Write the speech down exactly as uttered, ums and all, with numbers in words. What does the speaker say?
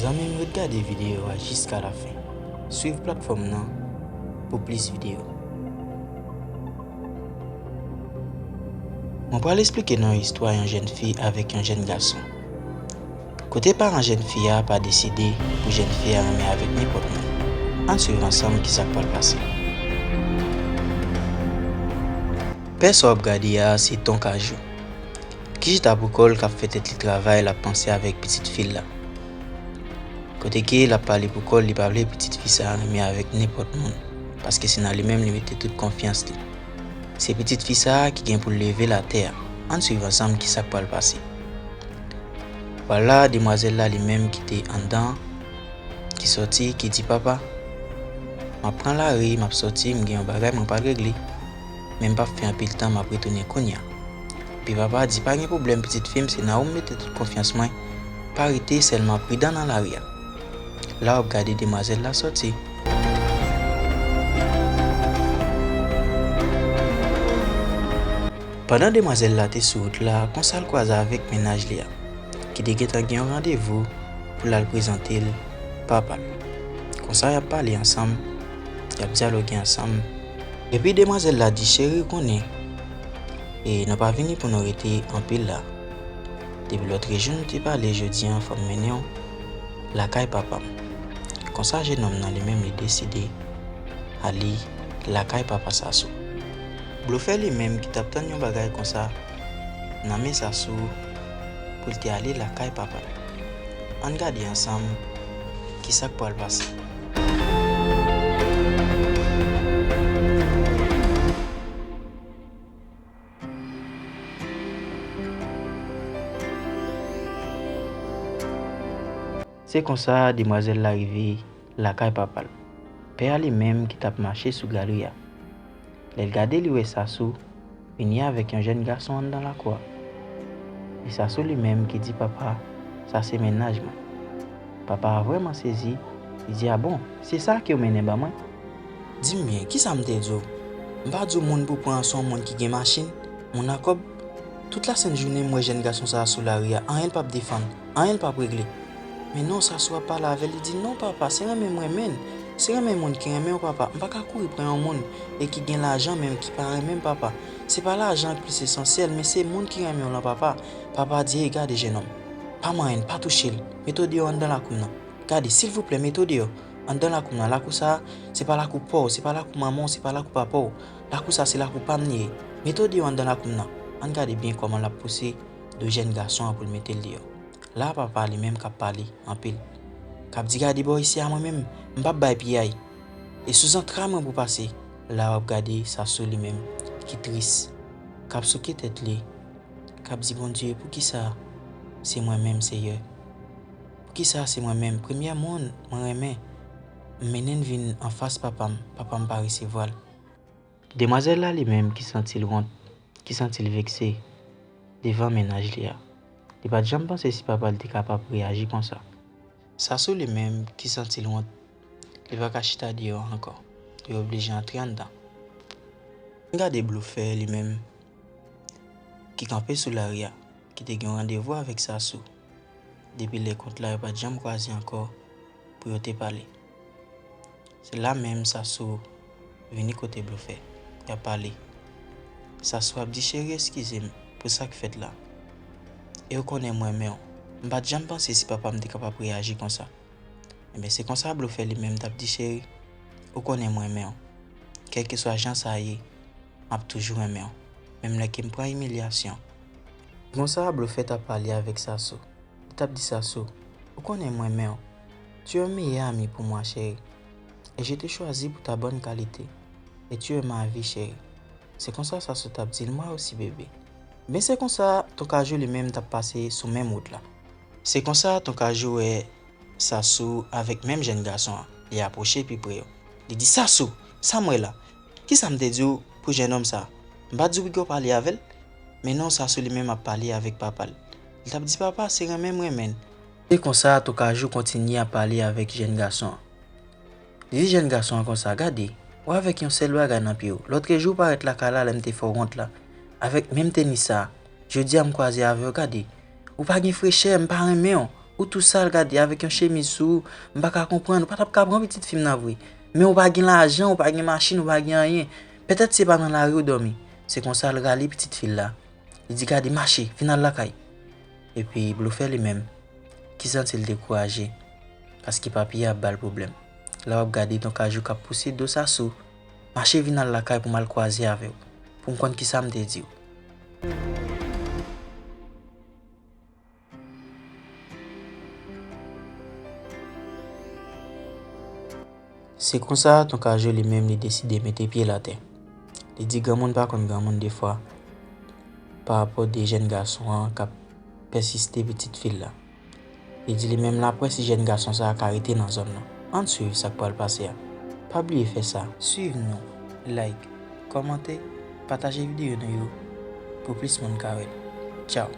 Zanmi m, ret gade videyo a jiska lafen. Swiv platfòm nan pou plis videyo. Mwen pral esplike nou istwa yon jèn fi avèk yon jèn gason. Kote paran jèn fi a pa deside pou jèn fi a renmen avèk nenpòt moun. Ann swiv ansanm kisa k pral pase. Pè sa w ap gade a se Ton Kajou, ki chita pou kò l k ap fè tèt li travay, l ap panse avèk pitit fi l la. Kote ke l ap pale pou kò l, li pa vle pitit fi sa a renmen avèk nenpòt moun, paske se nan li menm li mete tout konfyans li. Se pitit fi sa a ki gen pou l leve l atè a. Ann swiv ansanm kisa k pral pase. Vwala, demwazèl la li menm ki te anndan an, ki sòti, ki di, "Papa, m ap pran lari, m ap sòti, m gen yon bagay mwen pral regle, men m p ap fè anpil tan, m ap retounen kounye a." Epi papa a di, "Pa gen pwoblèm, pitit fi m, se nan ou m mete tout konfyans mwen. Pa rete, sèlman pridan nan lari a." La w ap gade demwazèl la sòti. Pandan demwazèl la te sou wout la, konsa l kwaze avèk mennaj li a, ki te gentan gen yon randevou pou l al prezante l papa l. Konsa y ap pale ansanm, y ap dyaloge ansanm. Epi demwazèl la di, "Cheri, ou konnen, e nou pa vini pou nou rete anpil la. Depi lòtrejou nou te pale, jodi a fò m mennen w lakay papa m." Konsa jennonm nan li menm li deside ale lakay papa Sasou. Blofè li menm ki t ap tann yon bagay konsa nan men Sasou pou l te ale lakay papa l. Ann gade ansanm kisa k pral pase. Se konsa demwazèl la rive lakay papa l. Pè a li menm ki t ap mache sou galri a. Lè l gade, li wè Sasou vini avèk yon jèn gason anndan lakou a. E Sasou li menm ki di, "Papa, sa se mennaj mwen." Papa a vrèman sezi, li di, "A bon, se sa ke w mennen ban mwen?" Di m byen, kisa m te di w? M pa di w moun pou pran se yon moun ki gen machin, moun a kòb? Tout lasent jounen m wè jèn gason sa a sou lari a, anyen l p ap defann, anyen l p ap regle. Men non, Sasou ap pale avè l, li di, "Non papa, se renmen m renmen l. Se renmen moun ki renmen w papa. M pa ka kouri pran yon moun e ki gen lajan menm ki pa renmen m papa. Se pa lajan k plis esansyèl, men se moun ki renmen w lan papa." Papa di, "Ey, gade jennonm, pa manyen l, pa touche l. Mete w deyò anndan lakou m nan. Gade, silvouplè, mete w deyò anndan lakou m nan. Lakou sa a, se pa lakou pa w, se pa lakou manman w, se pa lakou papa w. Lakou sa a, se lakou pa m li ye. Mete w deyò anndan lakou m nan." Ann gade byen kòman l ap pouse do jèn gason an pou l mete l deyò. La papa li menm k ap pale anpil, k ap di, "Gade bò isi a, mwen menm, m p ap bay piyay. E sou zantra mwen pou pase." La w ap gade Sasou li menm ki tris, k ap souke tèt li, k ap di, "Bondye, poukisa se mwen menm, Seyè? Poukisa se mwen menm, premyè moun mwen renmen, m mennen l vin anfas papa m, papa m pa resevwa l?" Demwazèl la li menm ki santi l wont, ki santi l vekse devan mennaj li a. Li pa t janm panse si papa l te kapab reyaji konsa. Sasou li menm ki santi l wont, li pa ka chita deyò ankò. Li oblije antre anndan. Gade blofè li menm ki kanpe sou lari a, ki te gen yon randevou avèk Sasou. Depi lè kont la, yo pa t janm kwaze ankò pou yo te pale. Se la menm Sasou vini kote blofè. Y ap pale. Sasou ap di, "Cheri, eskize m pou sa k fèt la. E ou konnen m renmen w. M pa t janm panse si papa m te kapab reyaji konsa." Enben, se konsa blofè li menm t ap di, "Cheri, ou konnen m renmen w. Kèlkeswa jan sa ye, m ap toujou renmen w, menm lè ke m pran imilyasyon." Se konsa blofè t ap pale avèk Sasou. Li t ap di Sasou, "Ou konnen m renmen w. Tu es un meilleur ami pour moi, chérie. Et je t'ai choisi pour ta bonne qualité. Et tu es ma vie, chérie." Se konsa Sasou t ap di l, "Moi aussi, bébé." Men se konsa Ton Kajou li menm t ap pase sou menm wout la. Se konsa Ton Kajou wè Sasou avèk menm jèn gason an. Li apwoche pi pre yo. Li di, "Sasou, sa m wè la? Kisa m te di w pou jennonm sa a? M pa t di w pou w pale avè l?" Men non, Sasou li menm ap pale avèk papa l. Li t ap di, "Papa, se renmen m renmen l." Se konsa, Ton Kajou kontinye ap pale avèk jèn gason an. Li di jèn gason an konsa, "Gade, ou avèk yon sèl bagay nan pye w. Lòtrejou ou parèt lakay la lè m te fè w wont la, avèk menm tenis sa a. Jodi a m kwaze avè w, gade, ou pa gen frechè, m pa renmen w." Ou tou sal, gade, avèk yon chemiz sou ou, m pa ka konprann, ou pa t ap ka pran pitit fi m nan vre. Men ou pa gen lajan, ou pa gen machin, ou pa gen anyen. Petèt se pa nan lari ou dòmi. Se konsa l rale pitit fi l la. Li di, gade, mache, vin al lakay. Epi blofè li menm, ki santi l dekouraje, paske papi a ap ba l pwoblèm. Lè w ap gade, Don Kajou k ap pouse Dos Aso, mache vin al lakay pou m al kwaze avè w, pou m konn kisa m te di w. Se konsa, Don Kajou li menm li deside mete pye l atè. Li di granmoun pa konn granmoun defwa, pa rapò de jèn gason an k ap pèsiste pitit fi l la. Li di li menm l ap wè si jèn gason sa a ka rete nan zòn nan. Ann swiv sa k pral pase a. Pa bliye fè sa. Swiv nou, like, kòmante, pataje videyo nou yo pou plis moun ka wè l. Tchaw.